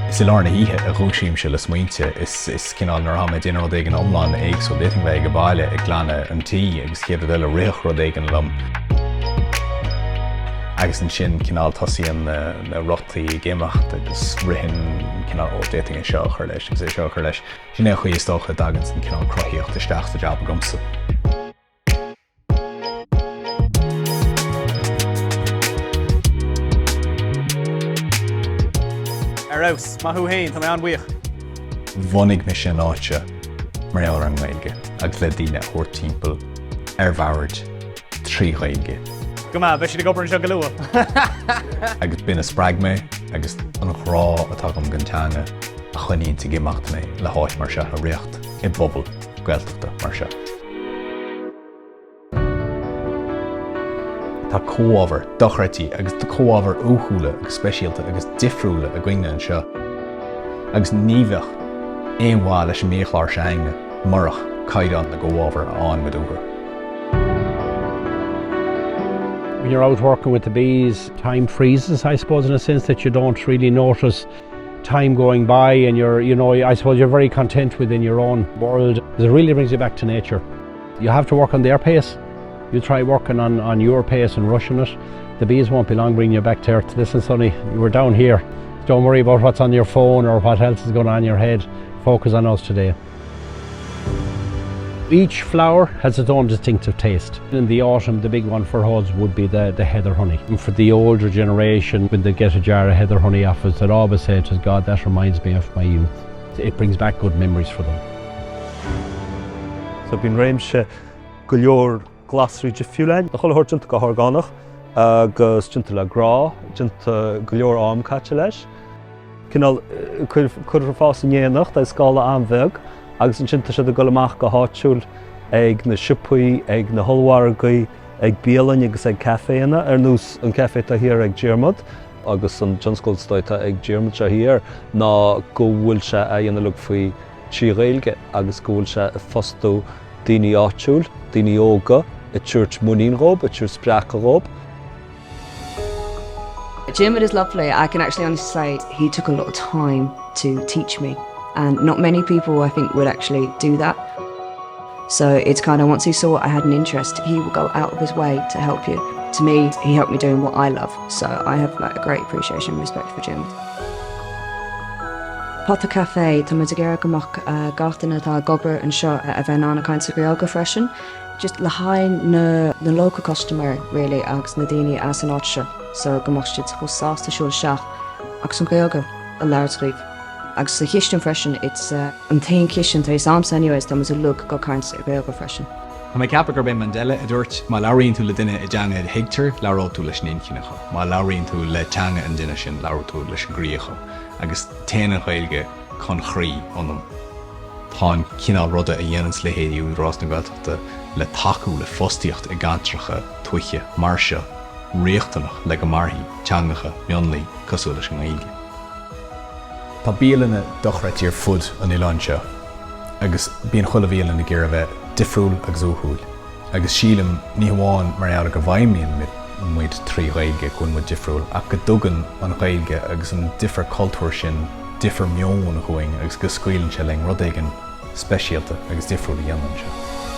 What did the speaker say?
Is i lár na hoíche a dhúisímse le smaointe. Is cineál nuair atá mé ag déanamh rud éigin iomlán éagsúil, d'fhéadfainn bheith ag baile ag glanadh an tí agus chéad rud eile rithfeadh rud éigin liom. Agus ansin cineál tosaíonn na rothaí ag imeacht agus ritheann cineál ó d'fhéadfainn é seo a chur leis agus é seo a chur leis. Sin é an chaoi is dócha a dtagann an cineál cruthaíocht isteach sa jab agamsa. Ar fheabhas. Maith thú fhéin, tá mé an-bhuíoch. Bhunaigh mise an áit seo mar gheall ar an nGaeilge agus le daoine a thabhairt timpeall ar bhoird trí Ghaeilge. Go maith, beidh siad ag obair anseo go luath. Agus b'in a spreag mé agus an ghrá atá agam don teanga a choinníonns ag imeacht mé le háit mar seo a rith i bpobal Gaeltachta mar seo. Tá comhábhair dochreidte agus comhábhair uathúla agus speisialta agus difriúla againne anseo agus ní bheadh aon mhaith leis an mbiachlár s'againne murach caighdeán na gcomhábhar a fhaigheann muid uathu. When you're out working with the bees, time freezes, I suppose, in a sense that you don't really notice time going by and you're, you know, I suppose you're very content within your own world. It really brings you back to nature. You have to work on their pace. You try working on, on your pace and rushing it. The bees won't be long bringing you back to earth. Listen, Sonny, you were down here. Don't worry about what's on your phone or what else is going on in your head. Focus on us today. Each flower has its own distinctive taste. In the autumn, the big one for us would be the, the heather honey. And for the older generation, when they get a jar of heather honey off us, they'd always say to God, that reminds me of my youth. It brings back good memories for them. So bíonn réimse go leor glasraí difriúil ann. Tá chuile shórt déanta go horgánach agus déanta le grá, déanta go leor am caite leis. Cineál curtha ar fás in éineacht ar scála an-bheag agus ansin tá siad ag dul amach go háitiúil ag na siopaí, ag na hollmhargaí, ag bialainn agus ag caiféanna, ar nós an caifé atá thiar ag Diarmuid. Agus an tionscal is dóigh atá ag Diarmuid seo thiar ná go bhfuil sé á dhéanamh uilig faoi trí Ghaeilge agus go bhfuil sé ag fostú daoine áitiúil, daoine óga, ag tabhairt muinín dhóibh, ag tabhairt spreacadh dhóibh. Diarmuid is lovely. I can actually honestly say he took a lot of time to teach me and not many people I think would actually do that. So it's kind of once he saw I had an interest, he will go out of his way to help you. To me, he helped me doing what I love. So I have like a great appreciation and respect for Jim. Pota Café Tá muid ag iarraidh go mbeadh uh, gach duine atá ag obair anseo a bheith in ann caint sa Ghaeilge freisin. Just le haghaidh na na local customer really agus na daoine as an áit seo so go mbeadh siad chomh sásta siúl isteach agus an Ghaeilge a labhairt daoibh. Agus sa chistin freisin it's uh, an t-aon chistin tá agamsa anyways tá muid uilig ag caint i Gaeilge freisin. Tá mé ag ceapadh gurb é Mandela a dúirt, má labhraíonn tú le duine i dteanga a thuigtear, labhróidh tú leis an inchinn acu. Má labhraíonn tú le teanga an duine sin, labhróidh tú leis an gcroí acu. Agus téann an Ghaeilge chun chroí ionam. Tá an cineál ruda a dhéananns leithéidí Údarás na Gaeltachta le tacú le fostaíocht i gceantracha tuaithe mar seo riachtanach le go mairfidh teangacha mionlaigh cosúil leis an nGaeilge. Tá bialanna dochreidte ar fud an oileáin seo agus bíonn chuile bhialann ag iarraidh a bheith difriúil agus uathúil agus sílim, ní hamháin mar gheall ar go bhfeidhmíonn muid trí Ghaeilge go bhfuil muid difriúil ach go dtugann an Ghaeilge agus an difear cultúir sin difear meoin dhúinn agus go scaoileann sé linn rud éigin speisialta agus difriúil a dhéanamh anseo.